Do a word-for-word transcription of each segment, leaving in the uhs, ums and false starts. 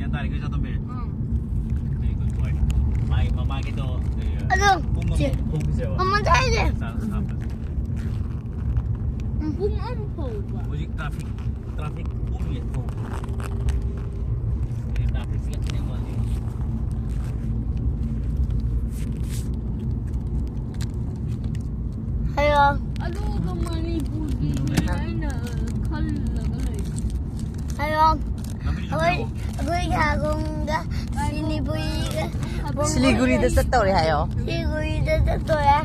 ꯒ꯭ꯌꯥꯟ ꯇꯥꯔꯦꯀꯣ, ꯏꯆꯥꯇꯣꯝꯕꯤ? ꯎꯝ꯫ Very good boy. ꯃꯥꯒꯤ ꯃꯃꯥꯒꯤꯗꯣ, ꯑꯗꯣ, ꯄꯨꯡ ꯑꯃ ꯆꯦ, ꯊꯣꯛꯈꯤꯁꯦꯕ꯫ ꯃꯃꯥ ꯆꯥꯏꯁꯦ꯫ ꯆꯥ ꯍꯥꯞꯄꯁꯦ꯫ ꯄꯨꯡ ꯑꯃ ꯐꯥꯎꯕ꯫ ꯍꯧꯖꯤꯛ traffic, traffic ꯄꯨꯡ ꯑꯃ ꯐꯥꯎꯕ꯫ ꯍꯧꯖꯤꯛ traffic ꯁꯤ ꯌꯥꯝ ꯊꯦꯡꯃꯜꯂꯤ꯫ ꯍꯥꯏꯔꯣ꯫ ꯑꯗꯨꯒ ꯃꯅꯤꯄꯨꯔꯒꯤ ꯑꯩꯅ ꯈꯜꯂꯒ ꯂꯩ꯫ ꯍꯥꯏꯔꯣ꯫ ꯂꯝꯕꯤꯁꯨ ꯑꯩꯈꯣꯏ, ꯊꯦꯡꯉꯣ꯫ ꯑꯩꯈꯣꯏ ꯍꯥꯒꯨꯝꯒ ꯁꯤꯂꯤꯒꯨꯔꯤꯒ ꯁꯤꯂꯤꯒꯨꯔꯤꯗ ꯆꯠꯇꯧꯔꯦ ꯍꯥꯏꯌꯣ꯫ ꯁꯤꯂꯤꯒꯨꯔꯤꯗ ꯆꯠꯇꯧꯔꯦ꯫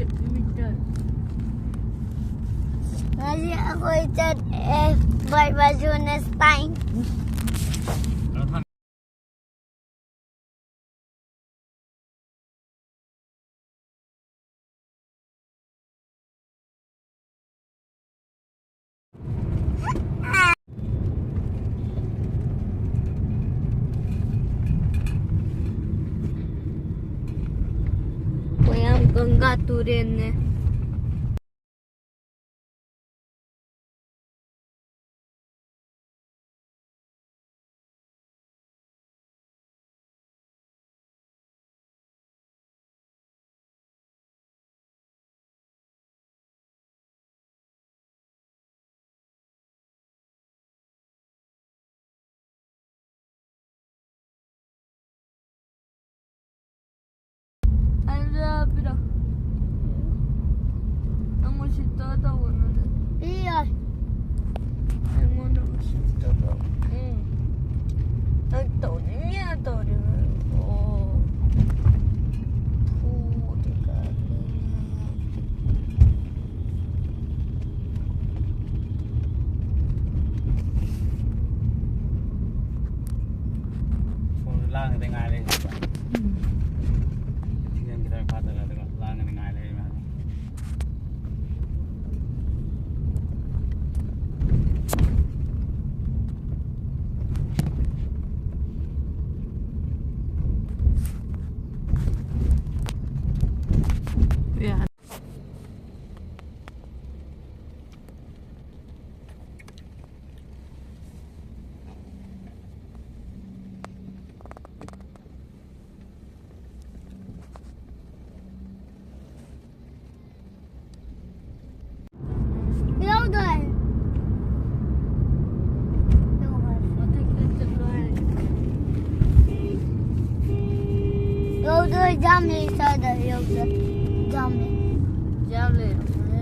ꯉꯁꯤ ꯑꯩꯈꯣꯏ ꯆꯠ-, ꯑꯦ, bye bye, see you next time. ꯃꯌꯥꯝ ꯒꯪꯒꯥ ꯇꯨꯔꯦꯜꯅꯦ꯫ ꯑꯩꯉꯣꯟꯗ ꯄꯤꯔꯣ꯫ ꯅꯪ ꯎꯁꯤꯠꯇꯕ ꯇꯧꯒꯅꯨꯅꯦ꯫ ꯄꯤꯔꯣꯏ꯫ ꯑꯩꯉꯣꯟꯗ ꯎꯁꯤꯠꯇꯕ꯫ ꯎꯝ꯫ ꯅꯪ ꯇꯧꯅꯤꯡꯉꯦ ꯇꯧꯔꯤꯕ꯫ ꯑꯣ꯫ ꯐꯨꯗꯦ ꯀꯥꯏꯅ꯫ ꯁꯣꯝꯗ ꯂꯥꯡꯉꯗ ꯉꯥꯏ ꯂꯩ꯫ ꯎꯝ꯫ ꯁꯤꯖꯟ ꯈꯤꯇꯪ ꯐꯥꯗꯔ ꯑꯗꯨꯒ ꯂꯥꯡꯉꯗ ꯉꯥꯏ ꯂꯩ ꯃꯥꯅꯤ꯫ Yeah. ꯖꯥꯝ ꯂꯩ ꯁ꯭ꯋꯥꯏꯗ ꯌꯧꯗ꯫ ꯖꯥꯝ ꯂꯩ꯫ ꯖꯥꯝ ꯂꯩꯔꯝꯃꯦ꯫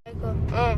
ꯉꯥꯏꯈꯣ꯫ ꯑꯥ꯫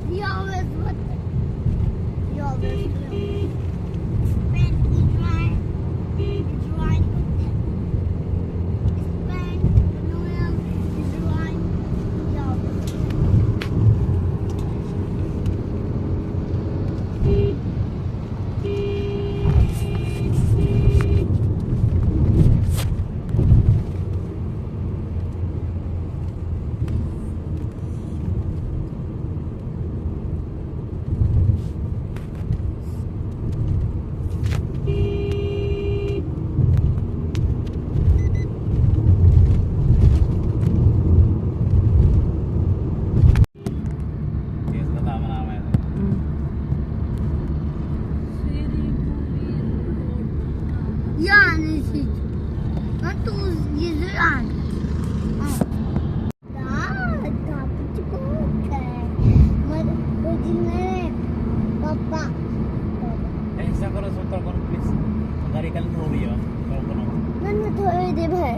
He always with them. He always with them. Spend the time, the time with them. Spend the time, the time, he always with them. Yes, बताओ, बनाओ, मैं। Yani siz. Lan tuz yüzü yani. Da, da, papa. ऐसा करो, सुतर करो, please। गाड़ी कल हो रही है, करो, करो। Nana to öyle de be.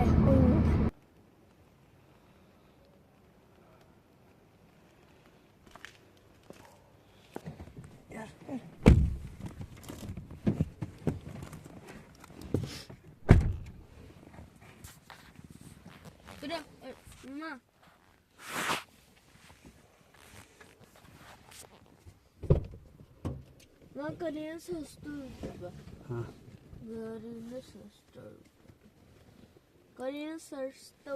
Kırım, e, ma. Lan karıya sastı. Ha. Karıya sastı. Karıya sastı.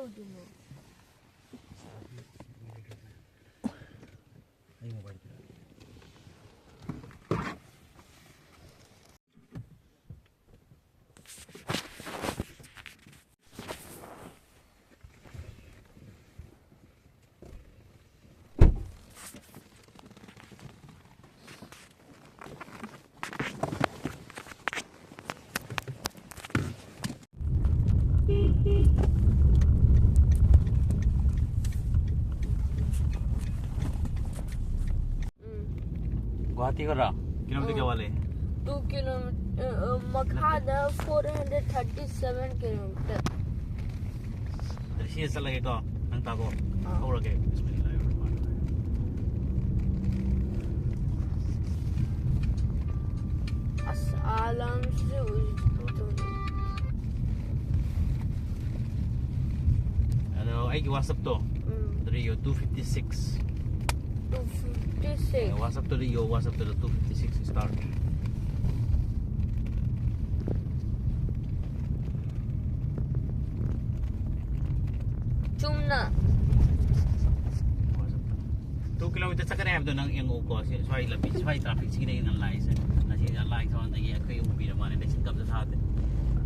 Guwahati को रहा किलोमीटर के वाले। Two kilometer, uh, Makhada four hundred thirty-seven kilometer. ꯁꯤꯗ ꯆꯠꯂꯒꯦꯀꯣ, ꯅꯪ ꯇꯥꯒꯣ꯫ ꯑꯥ꯫ ꯍꯧꯔꯒꯦ꯫ ꯕꯤꯁꯃꯤꯜꯂꯥꯍꯤꯔꯔꯍꯃꯥꯅꯤꯔꯔꯍꯤꯝ꯫ ꯑꯁ, ꯑꯥ ꯂꯝꯁꯤꯁꯨ ꯎꯗꯣꯏꯅꯦ꯫ ꯑꯗꯣ ꯑꯩꯒꯤ WhatsApp-ꯇꯣ, ꯎꯝ꯫ ꯑꯗꯨꯗ ꯌꯦꯡꯉꯣ, two fifty six꯫ Two fifty six꯫ WhatsApp-ꯇꯨꯗ ꯌꯦꯡꯉꯣ, WhatsApp-ꯇꯨꯗ two fifty six star꯫ ꯆꯨꯝꯅ꯫ Two kilometer ꯆꯠꯀꯅꯤ ꯍꯥꯏꯕꯗꯣ ꯅꯪ ꯌꯦꯡꯉꯛꯎꯀꯣ꯫ ꯁꯤ ꯁ꯭ꯋꯥꯏ ꯂꯝꯕꯤ, ꯁ꯭ꯋꯥꯏ traffic-ꯁꯤꯒꯤꯅꯦ ꯑꯩꯅ ꯂꯥꯛꯏꯁꯦ꯫ ꯉꯁꯤ ꯂꯥꯏ ꯊꯧꯔꯝꯗꯒꯤ ꯑꯩꯈꯣꯏ ꯎꯕꯤꯔ ꯃꯥꯜꯂꯦ, license-ꯀ ꯑꯝꯇ ꯊꯥꯗꯦ꯫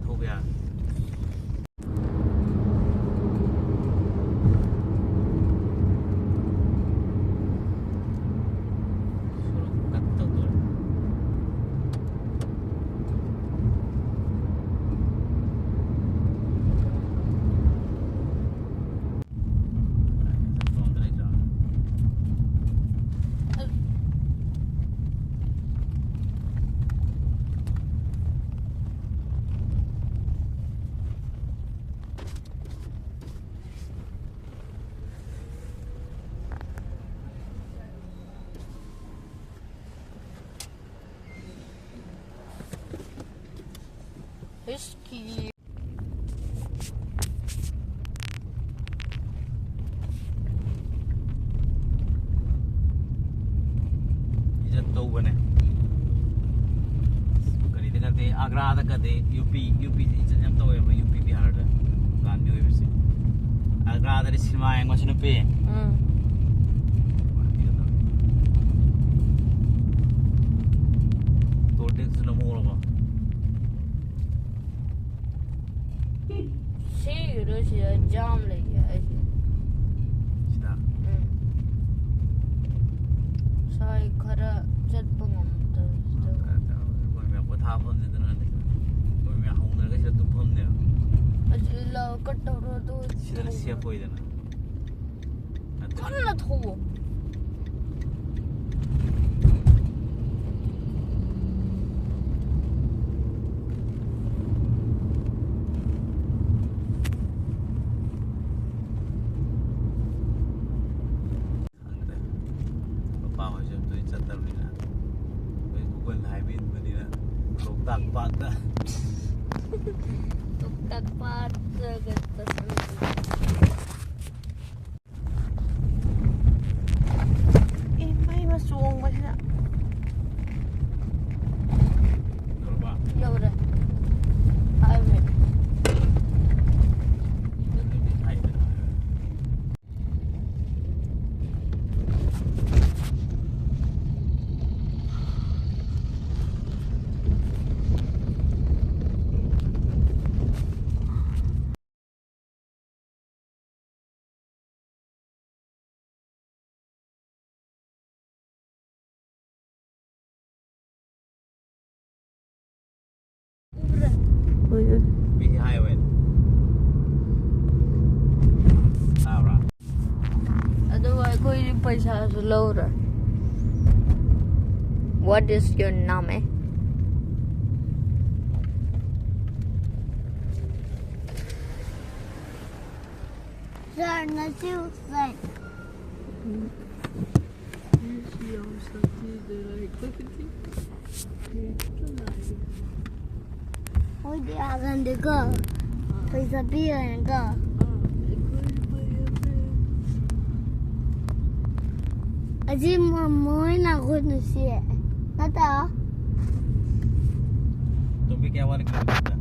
ꯊꯧꯕ ꯌꯥꯔꯦ꯫ ꯁꯣꯔꯣꯛ ꯀꯠ ꯇꯧꯗꯣꯔꯦ꯫ Risky. ꯏꯖꯠ ꯇꯧꯕꯅꯦ꯫ ꯀꯔꯤꯗ ꯅꯠꯇꯦ, ꯑꯒ꯭ꯔꯥꯗ ꯀꯗꯤ UP, UP ꯗꯤ ꯏꯖꯠ ꯌꯥꯝ ꯇꯧꯋꯦꯕ, UP ꯕꯤꯍꯥꯔꯗ ꯒꯥꯟꯙꯤ ꯑꯣꯏꯕꯁꯦ꯫ ꯑꯒ꯭ꯔꯥꯗꯗꯤ ꯁꯤꯅꯦꯃꯥ ꯌꯦꯡꯕꯁꯨ ꯅꯨꯄꯤ꯫ ꯎꯝ꯫ Toll tax ꯁꯨ ꯂꯧꯍꯧꯔꯕꯣ? ꯁꯤꯒꯤꯗꯣ ꯁꯤꯗ jam ꯂꯩꯌꯦ ꯍꯥꯏꯁꯦ꯫ ꯁꯤꯗ? ꯎꯝ꯫ ꯉꯁꯥꯏ ꯈꯔ ꯆꯠꯄ ꯉꯝꯗꯕꯁꯤꯗ꯫ ꯃꯣꯏ ꯃꯌꯥꯝ ꯄꯣꯊꯥꯐꯝꯅꯤ ꯑꯗꯨꯅ꯫ ꯃꯣꯏ ꯃꯌꯥꯝ ꯍꯧꯅꯔꯒ ꯁꯤꯗ ꯇꯨꯝꯐꯝꯅꯦꯕ꯫ ꯑꯁꯤ ꯂꯥꯎ ꯀꯠ ꯇꯧꯔꯣ ꯑꯗꯨ ꯁꯤꯗꯅ ꯊꯧꯔꯣ꯫ Safe ꯑꯣꯏꯗꯅ꯫ ꯀꯟꯅ ꯊꯧꯋꯣ꯫ ꯂꯣꯛꯇꯥꯛ ꯄꯥꯠꯇꯒ ꯇꯧꯁꯜꯂꯨ꯫ ꯏꯃꯩꯃ ꯆꯣꯡꯕꯁꯤꯗ꯫ ꯌꯧꯔꯦ꯫ ꯍꯥꯏꯋꯦ꯫ ꯎꯕ꯭ꯔꯥ? ꯎꯏ, ꯎꯏ꯫ ꯃꯤ ꯍꯥꯏꯋꯦ꯫ ꯇꯥꯕ꯭ꯔꯥ? ꯑꯗꯨꯒ ꯑꯩꯈꯣꯏꯗꯤ ꯄꯩꯁꯥꯁꯨ ꯂꯧꯔꯣꯏ꯫ What is your name? Sir, not you, sir. ꯑꯩꯈꯣꯏꯗꯤ ꯑꯥ ꯒꯟꯗꯀꯣ ꯄꯩꯁꯥ ꯄꯤꯔꯒ ꯑꯁꯤ ꯃꯣꯏꯅ ꯑꯩꯈꯣꯏ ꯅꯨꯡꯁꯤꯌꯦ ꯅꯠꯇ꯭ꯔꯣ? ꯇꯣꯝꯕꯤ, ꯀꯌꯥ ꯋꯥꯠꯂꯤ ꯀꯤꯂꯣꯃꯤꯇꯔꯗ?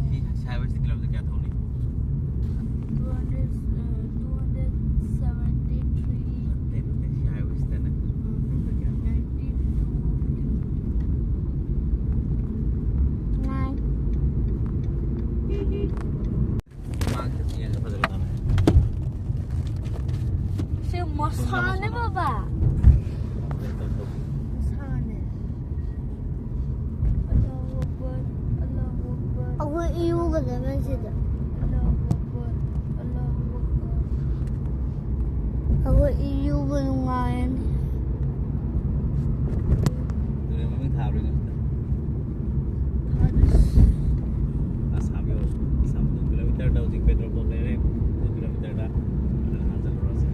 ꯁꯤ ꯁꯥꯏꯋꯦꯁꯤ ꯀꯤꯂꯣꯃꯤꯇꯔ ꯀꯌꯥ ꯊꯧꯅꯤ? Two hundred, uh, two hundred seventy-three. ꯅꯠꯇꯦ, ꯅꯠꯇꯦ, ꯁꯤ ꯍꯥꯏꯋꯦꯁꯤꯗꯅꯦ꯫ ꯀꯤꯂꯣꯃꯤꯇꯔ ꯀꯌꯥ? Ninety-two. Nine. ꯃꯥꯒꯤ ꯌꯦꯡꯉꯒ ꯐꯖꯕ ꯊꯝꯃꯦ꯫ ꯁꯤ ꯃꯁꯥꯅꯦ ꯕꯕꯥ꯫ ꯃꯁꯥꯅꯦ꯫ ꯑꯜꯂꯥꯍꯨ ꯑꯛꯕꯔ, ꯑꯜꯂꯥꯍꯨ ꯑꯛꯕꯔ꯫ ꯑꯩꯈꯣꯏ ꯏꯔꯨꯒꯗꯕꯅꯦ ꯁꯤꯗ꯫ ꯑꯜꯂꯥꯍꯨ ꯑꯛꯕꯔ, ꯑꯜꯂꯥꯍꯨ ꯑꯛꯕꯔ꯫ ꯑꯩꯈꯣꯏ ꯏꯔꯨꯕ ꯅꯨꯡꯉꯥꯏꯔꯅꯤ꯫ ꯇꯨꯔꯦꯜ ꯃꯃꯤꯡ ꯊꯥꯕ꯭ꯔꯣ ꯁꯤꯗ? ꯊꯥꯗꯦ꯫ ꯑꯁꯥꯝ ꯌꯧꯔꯁꯤ꯫ ꯑꯁꯥꯝ ꯑꯗꯨꯝ ꯀꯤꯂꯣꯃꯤꯇꯔꯗ ꯍꯧꯖꯤꯛ petrol pump ꯂꯩꯔꯦ꯫ ꯑꯗꯨ ꯀꯤꯂꯣꯃꯤꯇꯔꯗ ꯍꯥꯟꯅ ꯆꯠꯂꯨꯔꯁꯤ꯫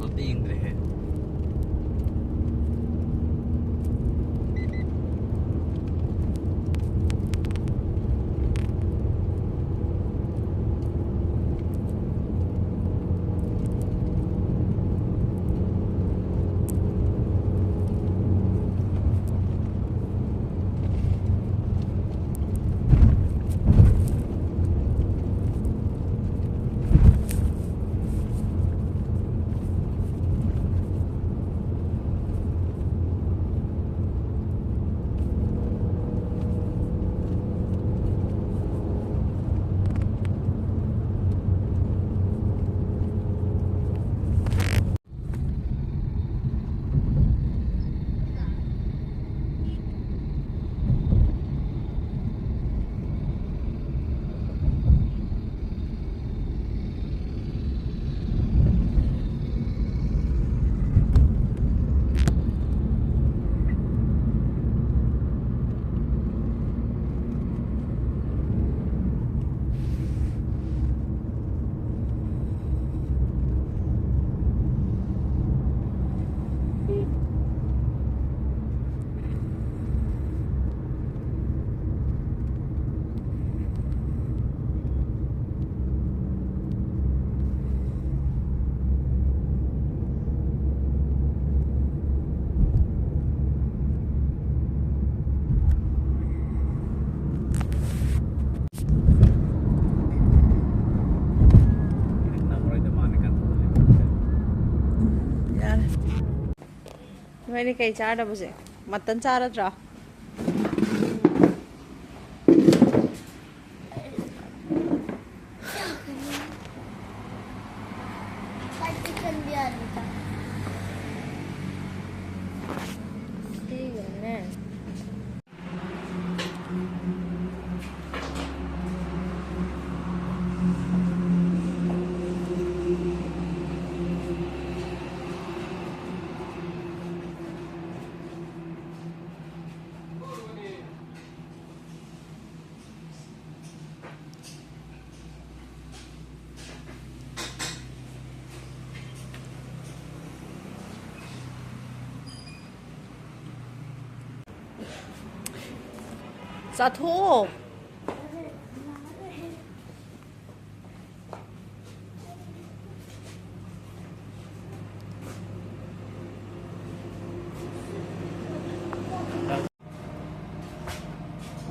ꯑꯝꯇ ꯌꯦꯡꯗ꯭ꯔꯦꯍꯦ꯫ ꯌꯥꯔꯦ꯫ ꯅꯣꯏꯅꯤ ꯀꯩ ꯆꯥꯔꯗꯕꯁꯦ? ꯃꯇꯟ ꯆꯥꯔꯗ꯭ꯔꯥ? ꯆꯥꯊꯣꯛꯑꯣ꯫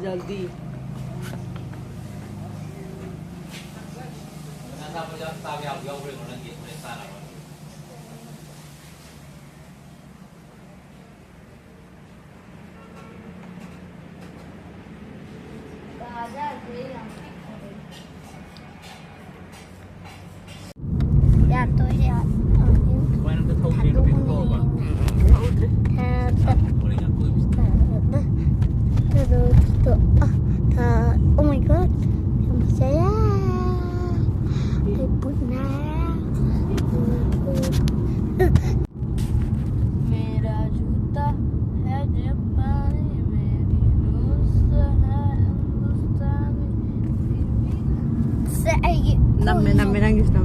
ꯖꯜꯗꯤ꯫ ꯌꯥꯝ ꯇꯣꯏꯅ ꯌꯥꯝ ꯊꯥꯗꯣꯛꯑꯝꯃꯦ꯫ ꯊꯥꯗ-, ꯊꯥꯗ-, ꯊꯥꯗ-, ꯊꯥ-, oh my God, ꯌꯥꯝ ꯐꯖꯩꯌꯦ꯫ ꯑꯩ ꯄꯨꯟꯅ꯫ मेरा जूता है जापानी, मेरी दोस्त है हिंदुस्तानी। ꯁꯦ, ꯑꯩꯒꯤ ꯅꯝꯃꯦ, ꯅꯝꯃꯦ, ꯅꯪꯒꯤꯁꯨ ꯅꯝꯃꯦ꯫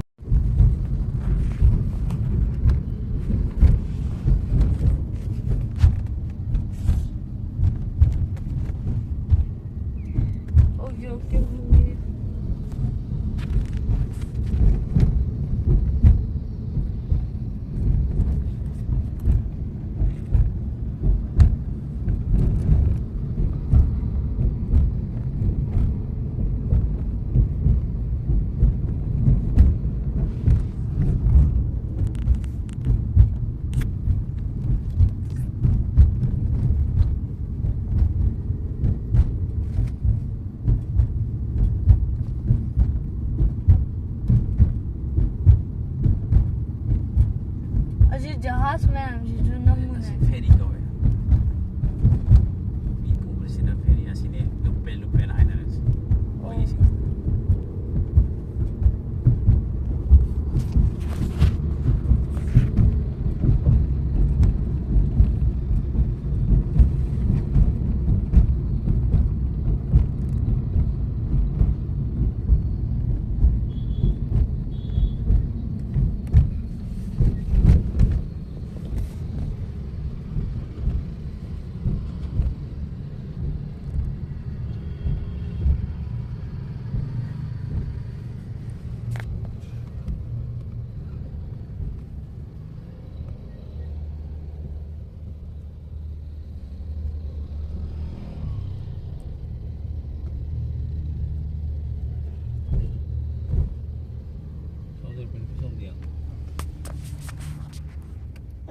Okay, okay, okay. ꯑꯁꯤ ꯖꯍꯥꯖ ꯃꯌꯥꯝꯁꯤꯁꯨ ꯅꯝꯃꯨꯅꯦ꯫ ꯑꯁꯤ ꯐꯦꯔꯤ ꯀꯧꯋꯦ꯫ ꯃꯤ ꯄꯨꯕꯁꯤꯅ ꯐꯦꯔꯤ꯫ ꯑꯁꯤꯅꯦ ꯂꯨꯞꯄꯦ ꯂꯨꯞꯄꯦꯅ ꯍꯥꯏꯅꯔꯤꯁꯦ꯫ ꯃꯣꯏꯒꯤꯁꯤꯡꯁꯦ꯫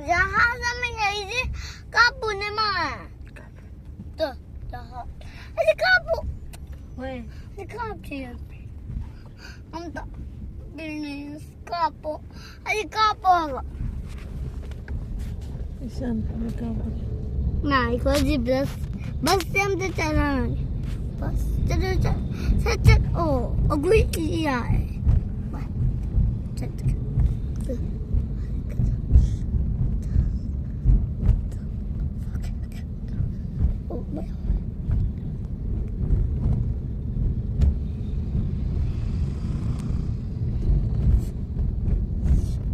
ꯖꯍꯥꯖ ꯑꯃ ꯂꯩꯔꯤꯁꯦ ꯀꯥꯞꯄꯨꯅꯦ, ꯃꯥ꯫ ꯇꯣ, ꯖꯍꯥꯖ꯫ ꯑꯁꯤ ꯀꯥꯞꯄꯨ꯫ ꯍꯣꯏ꯫ ꯑꯁꯤ ꯀꯥꯞꯁꯤ꯫ ꯑꯝꯇ꯫ ꯕꯤꯖꯤꯅꯦꯁ ꯀꯥꯞꯄꯣ꯫ ꯑꯁꯤ ꯀꯥꯞꯄꯣ ꯍꯥꯏꯕ꯫ ꯏꯁꯥꯅ ꯀꯥꯞꯄꯒꯦ꯫ ꯉꯥꯏꯈꯣ, ꯑꯁꯤ ꯕꯁ꯫ ꯕꯁꯁꯦ ꯑꯝꯇ ꯆꯠꯂꯝꯃꯒꯦ꯫ ꯕꯁ꯫ ꯆꯠꯂꯨ, ꯆꯠ-, ꯁꯠ ꯆꯠ-, ꯑꯣ, ꯑꯩꯈꯣꯏ ꯌꯥꯔꯦ꯫ ꯆꯠꯀꯦ꯫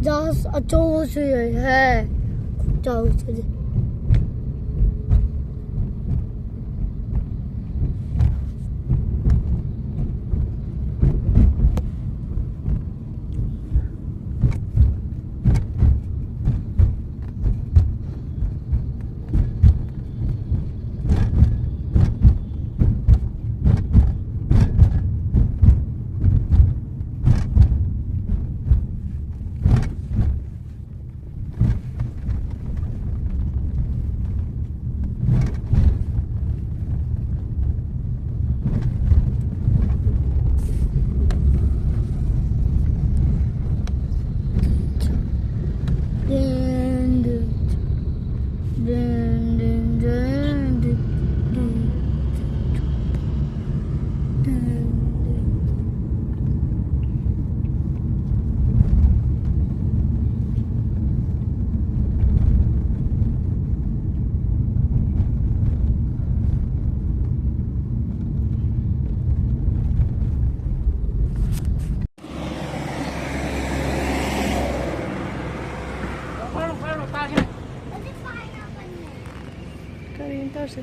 ꯖꯍꯥꯖ ꯑꯆꯧꯕꯁꯨ ꯂꯩꯍꯦ꯫ ꯆꯥꯎꯁꯤꯗꯤ꯫ ꯀꯔꯤꯅꯣ ꯇꯧꯔꯤꯁꯦ?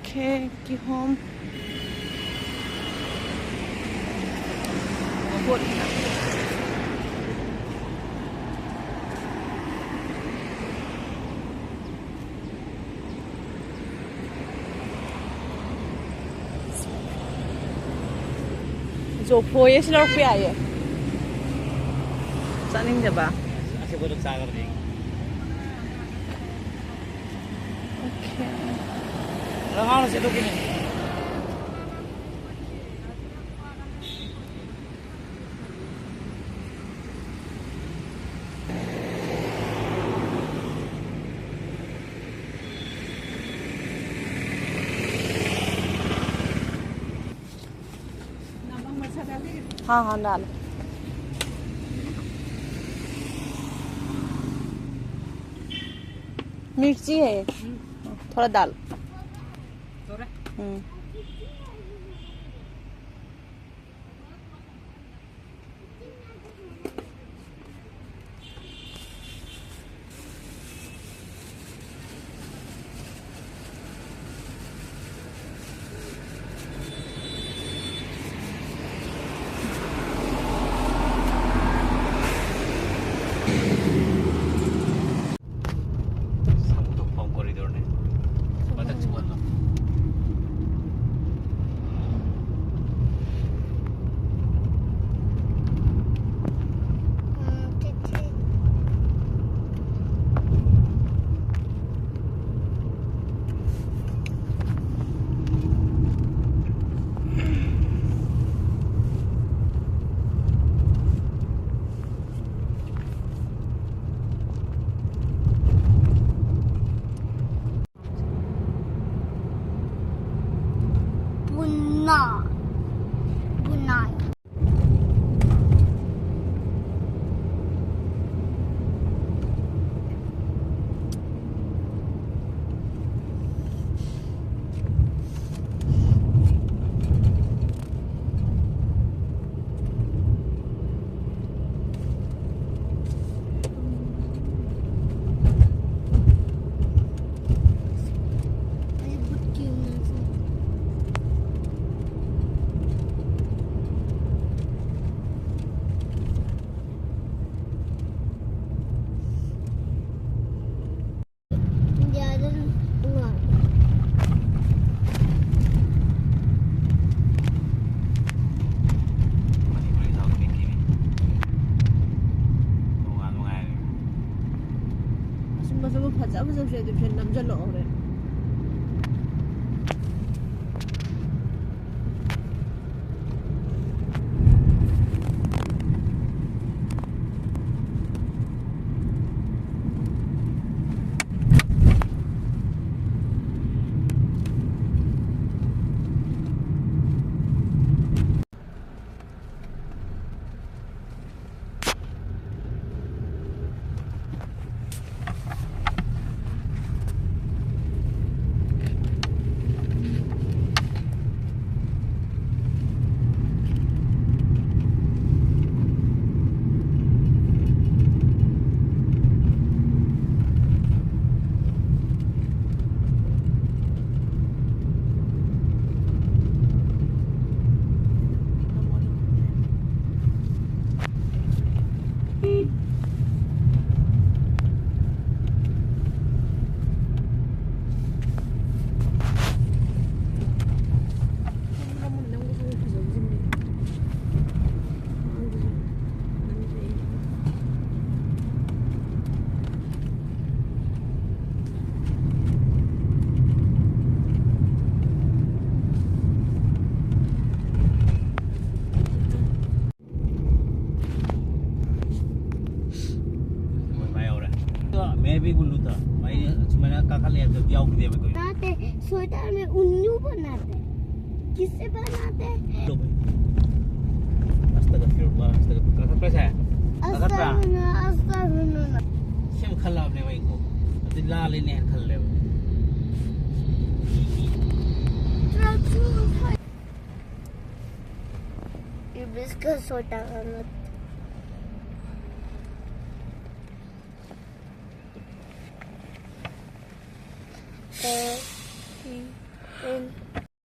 ꯀꯦ ꯀꯤꯍꯣꯝ꯫ ꯐꯣꯏꯌꯦ, ꯁꯤ ꯂꯧꯔꯛꯄ ꯌꯥꯏꯌꯦ꯫ ꯆꯥꯅꯤꯡꯗꯕ? ꯑꯁꯤ ꯄꯣꯠꯇꯣ ꯆꯥꯒꯗꯕꯅꯤ꯫ ꯑꯣꯀꯦ꯫ ꯂꯉꯥꯎꯅ ꯁꯦꯠꯇꯣꯛꯈꯤꯅꯤ꯫ हाँ, हाँ, डाल। मिर्ची है, थोड़ा डाल। हम्म। ꯁꯃꯨꯗ꯭ꯔ ꯈꯣꯡ ꯀꯣꯔꯤꯗꯣꯔꯅꯦ꯫ ꯃꯊꯛ ꯆꯤꯡꯈꯠꯂꯣ꯫ ꯐꯖ ꯐꯖꯕꯁꯦ ꯑꯗꯨꯝ ꯁꯤꯗ ꯅꯝꯁꯤꯜꯂꯛꯑꯣ ꯍꯣꯔꯦꯟ꯫ ꯃꯥꯏ ꯌꯧꯔꯦ꯫ ꯑꯗꯣ ꯃꯦꯕꯤ ꯒꯨꯂꯨ ꯇ ꯃꯥꯏ ꯁꯨꯃꯥꯏꯅ ꯀꯥꯈꯠꯂꯦ ꯍꯥꯏꯕꯗꯨ ꯌꯥꯎꯈꯤꯗꯦꯕ ꯑꯩꯈꯣꯏ꯫ बनाते, स्वेटर में उल्लू बनाते। किससे बनाते? लो भाई। ꯑꯁꯇꯒꯐꯤꯔꯨꯜꯂꯥ, ꯑꯁꯇꯒꯐꯤꯔꯨꯜꯂꯥ꯫ ꯀꯥꯈꯠꯈ꯭ꯔꯁꯦ? ꯀꯥꯈꯠꯄ꯭ꯔꯥ? ꯑꯁꯇꯒꯐꯤꯔꯨꯜꯂꯥ, ꯑꯁꯇꯒꯐꯤꯔꯨꯜꯂꯥ꯫ ꯁꯦꯝ ꯈꯜꯂꯕꯅꯦꯕ ꯑꯩꯀꯣ꯫ ꯑꯗꯨ ꯂꯥꯜꯂꯦꯅꯦ ꯍꯥꯏꯅ ꯈꯜꯂꯦꯕ꯫ ꯏꯕꯤꯁꯀ ꯁꯣꯇꯥ ꯀꯥꯟꯅ꯫ ꯑꯦ, ꯁꯤ, ꯑꯦꯟ꯫